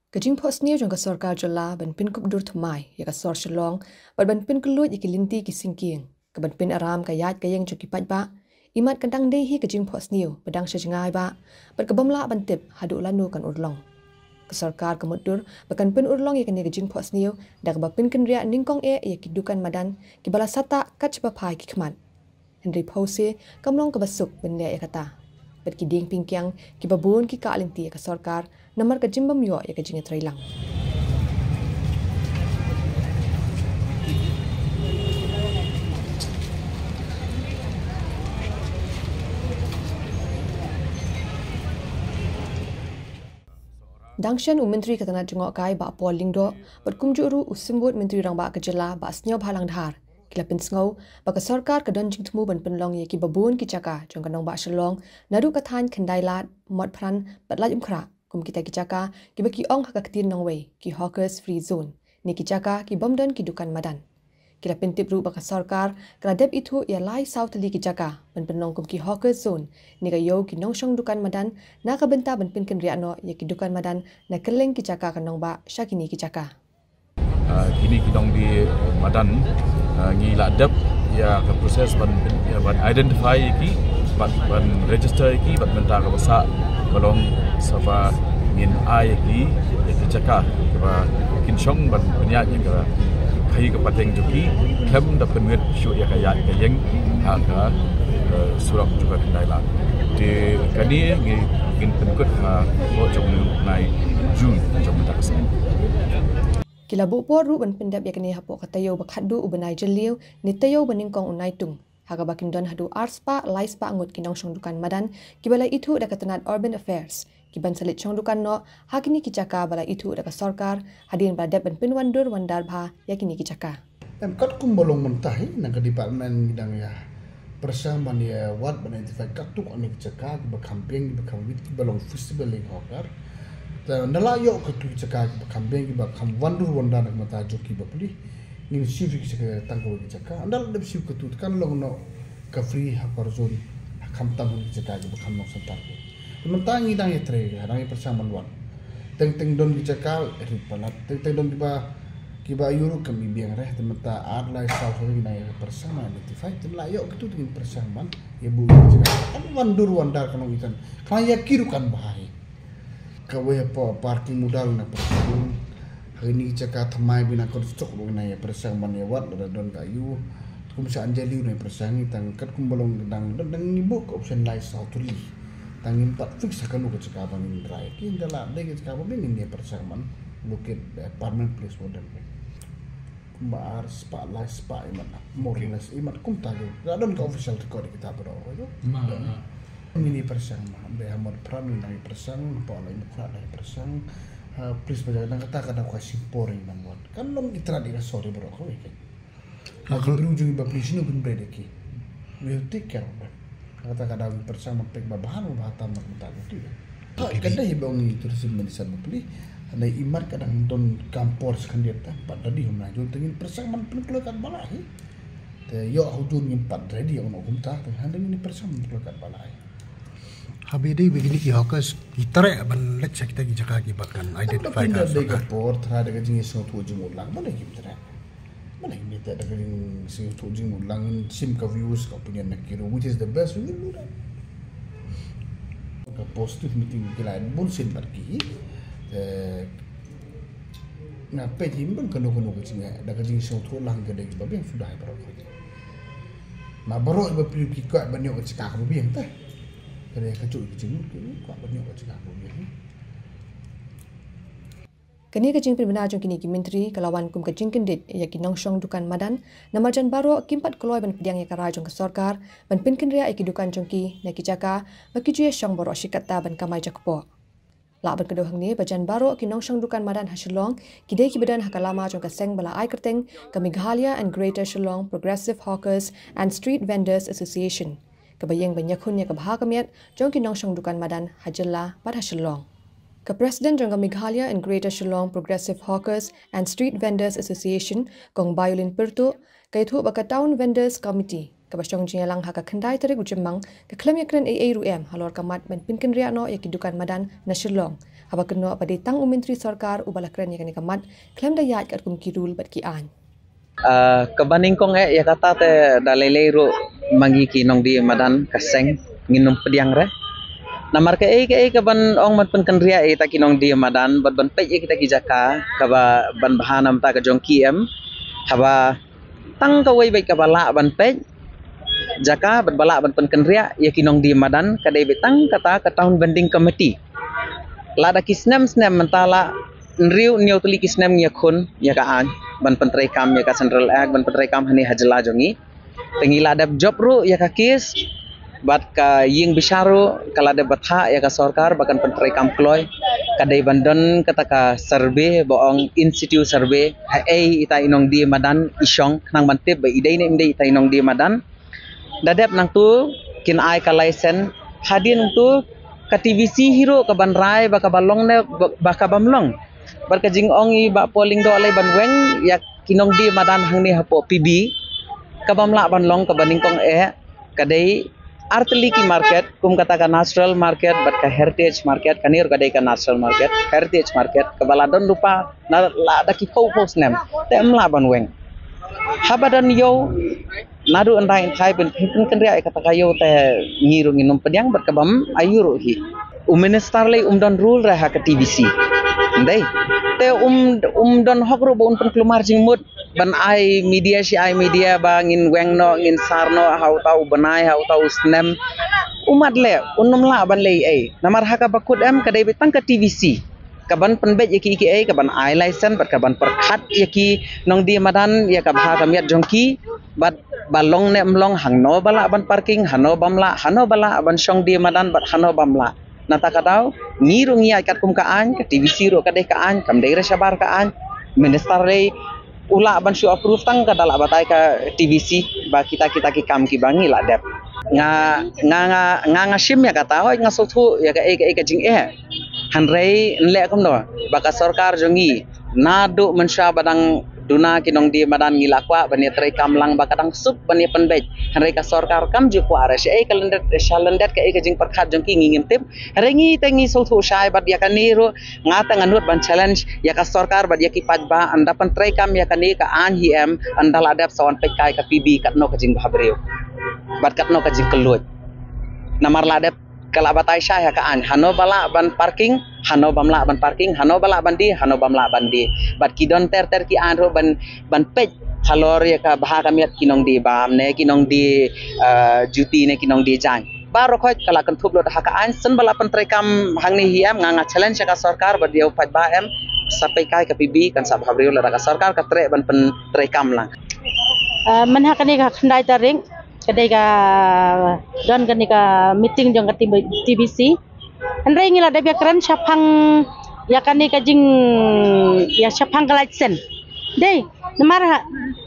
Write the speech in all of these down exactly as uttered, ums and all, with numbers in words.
Ka jingphohsniew jong ka sorkar jylla ban pynkup dur thymmai ïa ka sor Shillong bad ban pynkylluid ïa ki lynti ki syngkien, kaban pynaram ka ïaid ka ïeng jong ki paidbah, imat ka dang dei hi ka jingphohsniew ba dang sha jngai bah bad ka bym lah ban tip haduh lano kan urlong. Ka sorkar ka mutdur ba kan pynurlong ïa kane ka jingphohsniew da kaba pynkynriah nyngkong eh ïa ki dukan madan kiba la sahtah kat shaba phai ki khmat. Hynrei phewse kam long kaba suk ban leh ïa kata, bad ki dieng pynkiang kiba bun ki kah lynti ïa ka sorkar namar ka jingbym ïoh ïa ka jingïatreilang. Dang shen u Myntri ka tnat jngohkai Bah Paul Lyngdoh bad kumjuh ruh u Symbud Myntri Rangbah ka jylla Bah Sniawbhalang Dhar ki la pynsngew ba ka sorkar ka don jingthmu ban pynlong ïa kiba bun ki jaka jong ka nongbah Shillong, naduh ka thaiñ Khyndailad, Motphran bad Laitumkhrah, kum kita ki jaka kiba ki ong ha ka ktien nongwei ki hawkers free zone, ne ki jaka ki bym don ki dukan madan. Ki la pyntip ruh ba ka sorkar ka la dep ithuh ïa lai saw tylli ki jaka ban pynlong kum ki hawkers zone, ne ka ïew ki nongshong dukan madan na ka bynta ban pynkynriah noh ïa ki dukan madan na kylleng ki jaka ka nongbah sha kine ki jaka. Ah, kine ki nongdie madan, ah, ngi la dep ïa ka process ban, ïa ban identify ïa ki, ban, ban register ïa ki, ban mynta kaba sah ba long saba ngin ai ïa ki ïa ki jaka kaba kin shong ban pynïaid ïa ka khaïi ka pateng jong ki, khlem da pynwit shuh ïa ka ïaid ka ïeng ha ka, eh, surok jong ka Khyndailad. Te kane ngi, ngin pynkut ha ka por jong u bnai June jong mynta ka snem. Ki la buh por ruh ban pyndep ïa kane hapoh ka taïew ba khatduh u bnai Jylliew ne taïew ba nyngkong u Naitung, ha kaba kin don haduh arspah laispah ngut ki nongshong dukan madan kiba la ithuh da ka tnat Urban Affairs, kiban sa leit shong dukan noh ha kine ki jaka ba la ithuh da ka sorkar hadien ba la dep ban pynwandur wandar bha ïa kine ki jaka. Em, katkum ba long mynta hi, na ka department ngi dang ïa pyrshang ban ïa wad ban identify katto katne ki jaka kiba kham biang, kiba kham wit, kiba long feasible ïa ki hawker. Te ynda la ïoh katto ki jaka kiba kham biang, kiba kham wandur wandar na ka bynta jong ki bapli, ngin siew siew ki jaka tang kawei ki jaka. Ynda la dep siew katto te kan long noh ka free hawker zone ha khamtam ki jaka kiba kham long center. Te mynta ngi dang ïatrei, dang ïa pyrshang ban wad. Teng teng don ki jaka rit palat. Teng teng don kiba, kiba ïuh ruh kam i biang re. Te mynta ar lai saw saw ngi dang ïa pyrshang ban identify. Te la ïoh kito te ngin pyrshang ban ïa buh ki jaka. Kan wandur wandar kan ong itan. Kan ïa ki ruh kan bha hi. Kawei hapoh parking modal na pyrshang. Ha kine ki jaka thymmai ba ngi nang construct ruh ngi nang ïa pyrshang ban ïa wad lada don ka ïuh. Kum sha Anjali nang ïa pyrshang ngi tang katkum ba long dang, dang, dang ngi buh ka option lai saw tylli. Tang ngim pat fix ha kano ka jaka ba ngin rai. Ki ynda la dei ka jaka ba biang ngin ïa pyrshang ban locate, eh, permanent place for them. Kumba ar spah, lai spah imat, more or less, imat kumta ju. La don ka official record kita baroh ju. Ma, ma. Ngin ïa pyrshang ma, be ha Motphran ngi nang ïa pyrshang, hapoh Laitumkhrah nang ïa pyrshang. Ha, please ba jaka dang kata ka dang ka shim por ngi nang wan. Kan long i trat i ka sor i baroh kawei kan. Ka briew jong ngi bapli shano kin bret ïa ki. We'll take care of them. Kata ka dang pyrshang ban peit ba bha ne ba bha tam na ka bynta jong ki. Ka dei ba ong i tourism minister bapli. Hynrei imat ka dang don kam por sa khyndiat ta. Pat da dei hynrei jong te ngin pyrshang ban pynkloi katba lah hi. Te ïoh ha u June ngim pat ready ong kumta. Te hynrei ngin pyrshang ban pynkloi katba lah hi. Haba dei ba kine ki hawkers ki treh ban leit sha kita ki jaka kiba kan identify ka sorkar. Dei ka por trai da ka jingsngewthuh jingmut lang, ma dei kim treh. Ma dei kim treh da ka jingsngewthuh jingmut lang, ngin shim ka views ka opinion na ki ruh, which is the best, we will do that. Ka positive meeting ki la bun sien bad ki. Eh, nga peit hi ym don kano kano ka jingeh, da ka jingsngewthuh lang ka dei ba biang suda hi baroh ka. Ma baroh ba pynlong ki kwah ban ïoh ka jaka kaba biang te. Ka dei kajuh ka jingmut ki kwah ban ïoh ka jaka kaba biang. Kane ka jingpynbna jong kine ki myntri ka la wan kum ka jingkyndit ïa ki nongshong dukan madan, namar jan baroh kim pat kloi ban pdiang ïa ka rai jong ka sorkar ban pynkynriah ïa ki dukan jong ki na ki jaka ba ki ju ïashong baroh shi katta ban kamai jakpoh. Lah ban kdew hangne ba jan baroh ki nongshong dukan madan ha Shillong ki dei kiba don ha ka lama jong ka seng ba la ai kyrteng ka Meghalaya and Greater Shillong Progressive Hawkers and Street Vendors Association, kaba ïeng ban ïakhun ïa ka bha ka miat jong ki nongshong dukan madan ha jylla bad ha Shillong. Ka President jong ka Meghalaya and Greater Shillong Progressive Hawkers and Street Vendors Association, Kong Biolin Pyrtuh, ka ïathuh ba ka Town Vendors Committee kaba shong jingïalang ha ka khyndai tarik u Jymmang ka khlem ïakren ei ei ruh em halor ka mat ban pynkynriah noh ïa ki dukan madan na Shillong, Haba kynnoh ba dei tang u Myntri Sorkar uba la kren ïa kane ka mat khlem da ïaid katkum ki rule bad ki aiñ. Ah, kaba nyngkong eh, ïa kata te da lei lei ruh ma ngi ki nongdie madan ka seng ngin ym pdiang re. Namar kaei kaei kaban ong ban pynkynriah ïa kita ki nongdie madan bad ban peit ïa kita ki jaka kaba ban bha na bynta ka jong ki em. Haba tang kawei beit kaba lah ban peit jaka bad ba lah ban pynkynriah ïa ki nongdie madan ka dei beit tang kata ka Town Building Committee. Lada ki snem snem mynta la hynriew hynñiew tylli ki snem ngi ïakhun ïa ka aiñ ban pyntreikam ïa ka Central Act ban pyntreikam hangne ha jylla jong ngi. Te ngi la dep jop ruh ïa ka case bad ka ïing bishar ruh ka la dep bthah ïa ka sorkar ba kan pyntreikam kloi. Ka dei ban don kata ka survey ba ong in situ survey ha ei ita i nongdie madan i shong khnang ban tip ba i dei ne ym dei ita i nongdie madan. Da dep nangtu kin ai ka license. Hadien nangtu ka T V C hi ruh kaban rai ba kaba long ne ba, ba kabym long. Bad ka jingong i Bah Paul Lyngdoh lei ban weng ïa ki nongdie madan hangne hapoh P B. Kabym lah ban long kaba nyngkong eh ka dei artylli ki market kum kata ka natural market bad ka heritage market, kane ruh ka dei ka natural market, heritage market kaba la don lypa na la da ki phew phew snem te ym lah ban weng. Haba don ïew naduh ynda in thai ban pynkynriah ïa kata ka ïew te ngi ruh ngin ym pdiang bad kabym aiu ruh hi. U minister lei um don rule re ha ka T V C. Ndei. Te um um don hok ruh ba un pynkulmar jingmut ban ai media shi ai media ba ngin weng noh ngin sar noh ha uta u bnai ha uta u snem. Um at leh un ym lah ban leh ei. Namar ha kaba kut em ka dei beit tang ka T V C. Kaban pynbeit ïa ki ki ei kaban ai license bad kaban pyrkhat ïa ki nongdie madan ïa ka bha ka miat jong ki bad ba long ne ym long hangno ba lah ban parking hano bym lah hano ba lah ban shong die madan bad hano bym lah. Nata ka daw ngi ruh ngi ïaid katkum ka aiñ, ka T V C ruh ka dei ka aiñ, kam dei re shabar ka aiñ. Minister lei u lah ban shu approve tang ka da lah batai ka T V C ba kita kita ki kam kiba ngi lah dep. Nga nga nga nga, nga shim ïa kata hoi nga sngewthuh ïa kaei kaei ka jingeh. Hynrei nleh kumno ba ka sorkar jong ngi naduh mynshuwa ba dang duna ki nongdie madan ngi la kwah ban ïa treikam lang ba ka dang suk ban ïa pynbeit. Hynrei ka sorkar kam ju kwah re shaei ka lyndet sha lyndet kaei ka jingpyrkhat jong ki ngi ngim tip. Hynrei ngi te ngi sngewthuh shai bad ïa kane ruh nga te nga nud ban challenge ïa ka sorkar bad ïa ki paidbah ynda pyntreikam ïa kane ka aiñ hi em ynda la dep sa wan peit kai ka P B katno ka jingbhabriew bad katno ka jingkylluid. Namar la dep ka la batai shai ha ka aiñ hano ba lah ban parking hano bym lah ban parking hano ba lah ban die hano bym lah ban die. Bad ki don ter ter ki aiñ ruh ban ban peit halor ïa ka bha ka miat ki nongdie bam ne ki nongdie, eh, juti ne ki nongdie jaiñ. Baroh khoit ka la kynthup lut ha ka aiñ shen ba la pyntreikam hangne hi em nga nga challenge ïa ka sorkar bad ïa u paidbah em sa peit kai ka P B kan sa bhabriew lada ka sorkar ka treh ban pyntreikam lang. Ah, mynha kane ka khyndai tarik ka dei ka don kane ka meeting jong ka T B C. Hynrei ngi la dep ïa kren shaphang ïa kane ka jing ïa shaphang ka license. Dei namar ha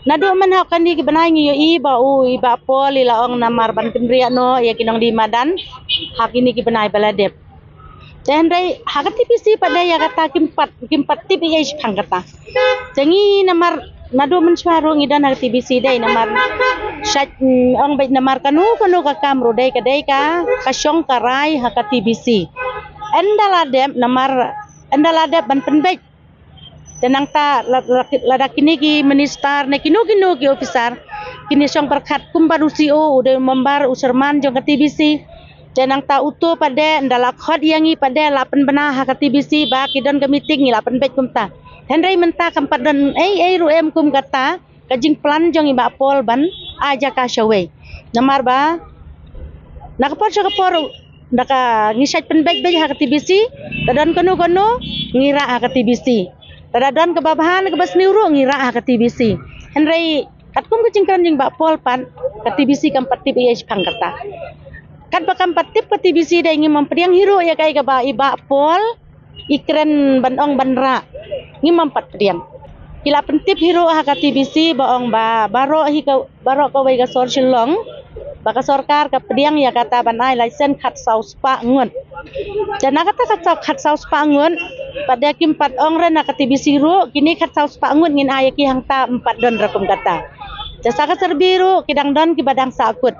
naduh mynha kane ki bnai ngi ïohi ba u i Bah Paul i la ong namar ban kynriah noh ïa ki nongdie madan ha kine ki bnai ba la dep. Te hynrei ha ka T B C pat dei ïa kata kim pat kim pat tip ïa shaphang kata. Te ngi namar naduh mynshuwa ruh ngi don ha ka T B C dei namar shait, mm, ong beit namar kano kano ka kam ruh dei ka dei ka ka shong ka rai ha ka T B C. Ynda la dep namar ynda la dep ban pynbeit. Te nangta la- la- lada kine ki minister ne kino kino ki officer kine shong pyrkhat kum bad u C O u dei member u chairman jong ka T B C. Te nangta uto pat de ynda la khot ïa ngi pat de la pynbna ha ka T B C ba ki don ka meeting ngi la pynbeit kumta. Hynrei mynta kam pat don ei ei ruh em kum kata ka jingplan jong i Bah Paul ban ai jaka shawei. Namar ba na ka por sha ka por da ka ngi shait pynbeit beit ha ka T B C. Da don kano kano ngi rah ha ka T B C. Da don kaba bha ne kaba sniew ruh ngi rah ha ka T B C. Hynrei katkum ka jingkren jong i Bah Paul pat ka T B C kam pat tip ïa shaphang kata. Katba kam pat tip ka T B C dei ngim pdiang hi ruh ïa kaei kaba i Bah Paul i kren ban ong ban rah. Ngim pat pdiang. Ki la pyntip hi ruh ha ka T B C ba ong ba baroh hi ka baroh kawei ka sor Shillong ba ka sorkar ka pdiang ïa kata ban ai license khatsaw spah ngut. Te na kata khatsaw khatsaw spah ngut pat de kim pat ong re na ka T B C ruh kine khatsaw spah ngut ngin ai ïa ki hangta em pat don re kum kata. Te sa ka survey ruh ki dang don kiba dang sah kut.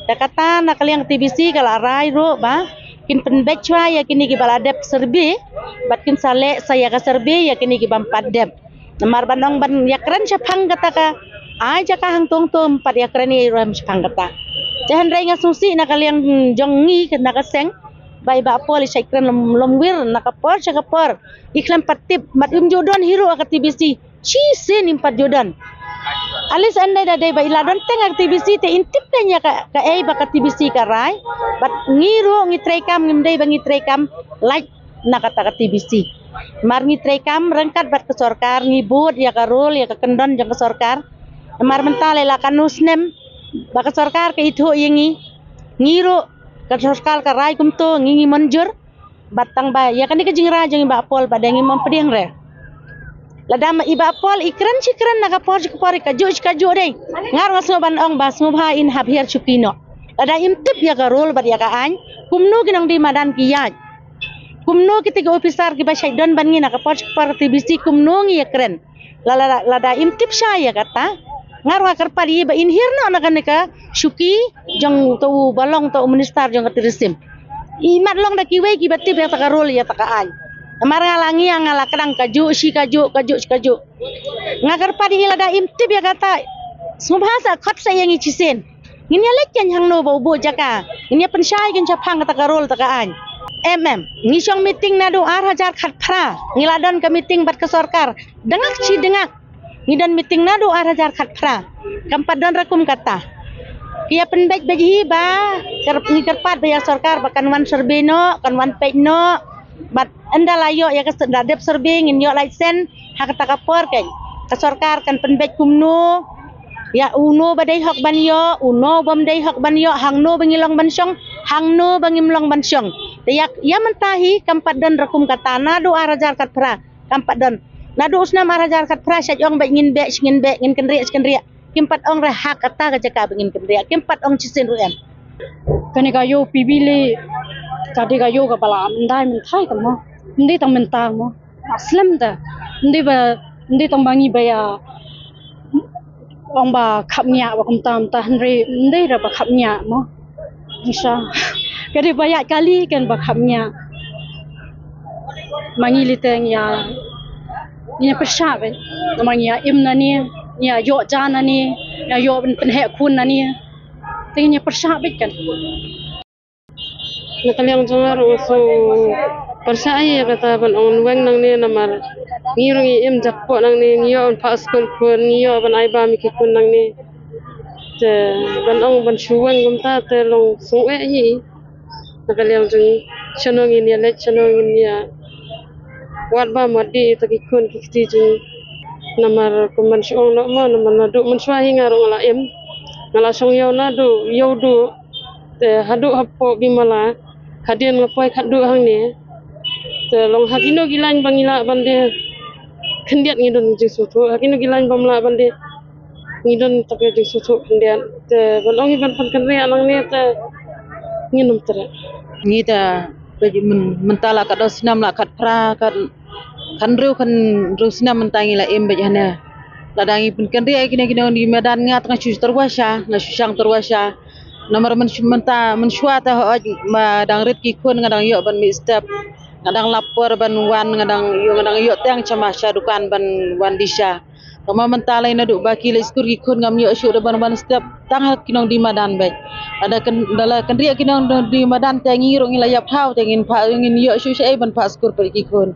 Te kata na ka liang T B C ka la rai ruh ba Kin pynbeit shuwa ïa kine kiba la dep survey bad kin sa leh sa ïa ka survey ïa kine ki bym pat dep. Namar ban ong ban ïakren shaphang kata ka ai jaka hangto hangto ym pat ïakren ïa i ruh em shaphang kata. Te hynrei nga sngewsih na ka liang jong ngi na ka seng ba i Bah Paul i shait kren lom, lom wir na ka por sha ka por. I khlem pat tip, mat im ju don hi ruh ha ka T B C. Shisien im pat ju don. At least ynda da dei ba i la don teng ha ka T B C te in tip kein ïa ka, kaei ba ka T B C ka rai. Bad ngi ruh ngi treikam, ngim dei ba ngi treikam lait na kata ka T B C. Mar ngi treikam ryngkat bad ka sorkar, ngi bud ïa ka rule ïa ka kyndon jong ka sorkar. Mar mynta lei la katno snem ba ka sorkar ka ithuh ïa ngi. Ngi ruh ka sorkar ka rai kumto, ngi ngi mynjur. Bad tang ba ïa kane ka jingrai jong i Bah Paul ba dang im ym pdiang re. Lada ma i Bah Paul i kren shi kren na ka por shi ka por, i kajuh shi kajuh dei. Nga ruh nga sngew ban ong ba sngewbha in hap hiar shuki noh. Lada im tip ïa ka rule bad ïa ka aiñ, kumno ki nongdie madan ki ïaid? Kumno kita ki officer kiba shait don bad ngi na ka por shi ka por T B C, kumno ngi ïakren? La, la, la, lada im tip shai ïa kata, nga ruh nga kyrpad ïa i ba in hiar noh na kane ka shuki jong uto uba long uto u minister jong ka tourism. I mat long da kiwei kiba tip ïa kata ka rule ïa kata ka aiñ. Namar nga la ngi nga la kdang kajuh shi kajuh, kajuh shi kajuh. Nga kyrpad ïa i lada im tip ïa kata, sngewbha sa khot sa ïa ngi shisien. Ngin ïa leit kein hangno ba u buh jaka. Ngin ïa pynshai kein shaphang kata ka rule kata ka aiñ. Em, em. Ngi shong meeting naduh ar hajar khatphra. Ngi la don ka meeting bad ka sorkar. Dengak shi dengak. Ngi don meeting naduh ar hajar khatphra. Kam pat don rukom kata. Ki ïa pynbeit beit hi ba, kyr-, ngi kyrpad ba ïa sorkar ba kan wan survey noh, kan wan peit noh. Bad ynda la ïoh ïa ka s-, la dep survey ngin ïoh license, ha kata ka por kein ka sorkar kan pynbeit kumno ïa uno ba dei hok ban ïoh, uno bym dei hok ban ïoh, hangno ba ngi long ban shong, hangno ba ngim long ban shong. Te ïa, ïa mynta hi kam pat don rukom kata naduh ar hajar khatphra. Kam pat don. Naduh u snem ar hajar khatphra shait ong beit ngin beh, ngin beh, ngin kynriah, kynriah. Kim pat ong re ha kata ka jaka ba ngin kynriah. Kim pat ong shisien ruh em. Kane ka ïew P B lei ka dei ka ïew kaba la mynta mynta ka mo. Ym dei tang mynta mo. Slem ta. Ym dei ba, ym dei tang ba ngi ba ïa ong ba khapngiah ba kumta mynta, hynrei ym dei re ba khapngiah mo. Ngi sha. Ka dei ba ïaid kali kein ba khapngiah. Ma ngi lei te ngi ïa, ngi ïa pyrshah beit. Namar ngi ïa im nane, ngi ïa ïoh ja nane, ngi ïa ïoh ban pynheh khun nane. Te ngi ïa pyrshah beit kein. Na ka liang jong nga ruh nga sngew pyrshah ïa kata ban ong weng nangne namar ngi ruh ngi im jakpoh nangne, ngi ïoh ban phah skul khun, ngi ïoh ban ai bam ïa ki khun nangne. Te ban ong ban shu weng kumta te long sngewbha hi. Na ka liang jong ngi, shano ngin ïa leit, shano ngin ïa wad bam wad dih ïa kita ki khun ki kti jong ngi. Namar kum ban shu ong noh mo, namar naduh mynshuwa hi nga ruh nga la im, nga la shong ïew naduh ïew duh. Te haduh hapoh Bimala, hadien nga poi khatduh hangne. Te long ha kino ki lain ba ngi lah ban dei khyndiat ngi don jingsngewthuh, ha kino ki lain bym lah ban dei ngi don tang ka jingsngewthuh khyndiat. Te ban ong ngi ban pynkynriah nangne te ngin ym treh. Ngi te mynta la katno snem, la khatphra, khat khathynriew, khathynriew snem mynta ngi la im beit hangne. Lada ngi pynkynriah ïa kine kine ki nongdie madan, nga tang shu tyrwa sha, nga shu shang tyrwa sha. Namar mynta mynshuwa te hooid ba dang rit ki khun nga dang ïoh ban mih step. Nga dang lap por ban wan, nga dang ïoh, nga dang ïoh teng sha ma sha dukan ban wan die sha. Tang ma mynta lei naduh ba ki leit skul ki khun ngam ïoh shuh da ban wan step tang ha ki nongdie madan beit. Lada kyn-, lada kynriah ki nongdie madan te ngi ruh ngi la ïap thaw te ngin phah, ngin ïoh shuh shaei ban phah skul pat ki khun.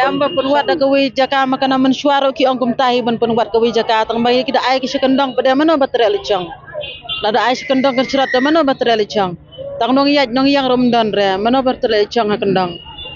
Em ba pynwad da kawei jaka, ma kane mynshuwa ruh ki ong kumta hi ban pynwad kawei jaka, tang ba ki da ai ki sha kyndong pat de, mano ba treh leit shong. Lada ai sha kyndong kan shrot te mano ba treh leit shong. Tang nongïaid nongïeng ruh ym don re, mano ba treh leit shong ha kyndong.